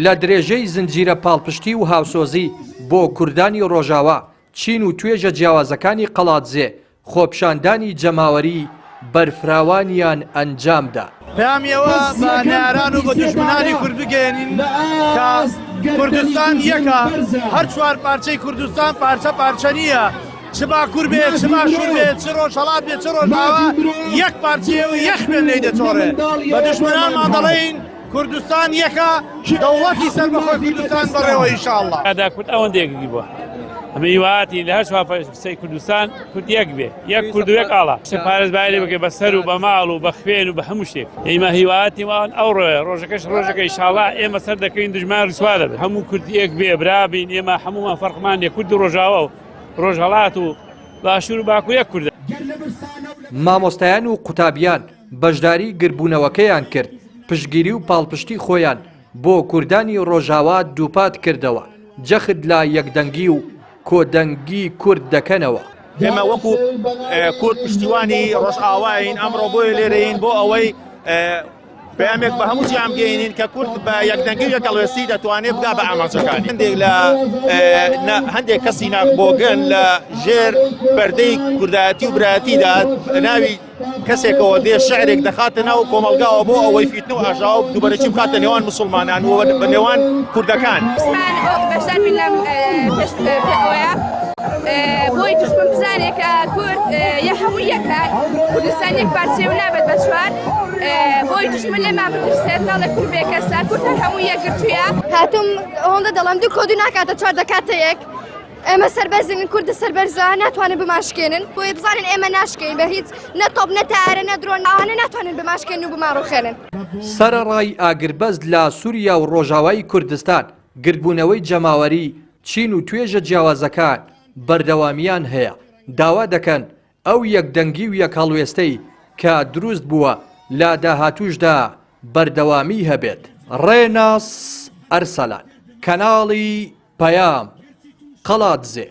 لە درێژەی زنجیرە پاڵپشتی و هاوسۆزی بۆ کوردانی ڕۆژاوا، چین و توێژە جیاوازەکانی قەڵادزێ خۆپیشاندانی جەماوەری بەرفراوانیان ئەنجامدا. پەیامی ئەوە بە نەیاران و بە دوژمنانی کورد بگەیەنین کە کوردستان یەکە، هەر چوار پارچەی کوردستان پارچە پارچە نییە، چ باکوور بێ چ باشوور بێ چ ڕۆژهەڵات بێ چ ڕۆژئاوا یەک پارچەیە و یەک خوێن لێی دەچۆڕێ. بە دوژمنانمان دەڵێین کوردستان یەکە، دەوڵەتی سەربەخۆی کوردستان بەڕێوە ئینشاڵڵا. دا کورد ئەوەندە یەکگری بووە ئەمە هیواتی لە هەر چوار پارچەی کوردستان کورد یەک بێ یەک کورد و یەک ئاڵا چ پارێزبای لێ بکەی بە سەر و بە ماڵ و بە خوێن و بە هەموو شتێک ئێمە هیواتی وان ئەو ڕۆیە ڕۆژەکەش ڕۆژەکە ئیشاڵا ئێمە سەر دەکەین دژمان ڕیسوا دەبێت هەموو کورد یەک بێ برابین ئێمە هەموومان فەرقمان نیە کورد و ڕۆژاوا و ڕۆژهەڵات و باشوور و باکوور یەک کوردە. مامۆستایان و قوتابیان بەشداری گردبوونەوەکەیان کرد، پشتگیری و پاڵپشتی خۆیان بۆ کوردانی ڕۆژاوا دووپات کردەوە، جەخت لە یەکدەنگی و کۆدەنگی کورد دەکەنەوە. ئێمە وەکو کورد پشتیوانی ڕۆژئاواین، ئەمڕۆ بۆیە لێرەین بۆ ئەوەی پەیامێک بە هەموو جیهان بگەیەنین کە کورد بە یەکدەنگی و یەکهەڵوێستی دەتوانێت بگا بە ئامانجەکانی. هەندێک لە هەندێک کەسی ناخبۆگەن لە ژێر پەردەی کوردایەتی و برایەتیدا ناوی کەسێکەوە دێ شعرێک دەخاتە ناو کۆمەڵگاوە بۆ ئەوەی فیتنە و ئاژاوە و دووبەرەکی بخاتە نێوان مسلمانان و بە نێوان کوردەکان. بەشدار بین لەم پێش ئەوەیە بۆی دوژمن بزانێ کە کورد یە هەموو یەکە کوردستان یەک پارچەیە و نابێت بە چوار بۆی دوژمن لێمان بترسێت ناڵێ کورد بێکەسە کورد هەر هەموو یەکگرتوویە. هاتووم ئەوەندە دەڵێم دوو کۆ دوو ناکاتە چوار دەکاتە یەک. ئێمە سەربەرزین کوردە سەربەرزە ناتوانن بمانشکێنن بۆیە بزانن ئێمە ناشکێین بە هیچ نە تۆپ نە تارە نە درۆن ئەوانە ناتوانن بمانشکێنن و بمانڕوخێنن. سەرەڕای ئاگربەست لە سوریا و ڕۆژاوای کوردستان، گردبوونەوەی جەماوەری چین و توێژە جیاوازەکان بەردەوامییان هەیە، داوا دەکەن ئەو یەکدەنگی و یەکهەڵوێستەی کە دروست بووە لە داهاتووشدا بەردەوامیی هەبێت. ڕێناس ئەرسەلان، کەناڵی پەیام، قەڵادزێ.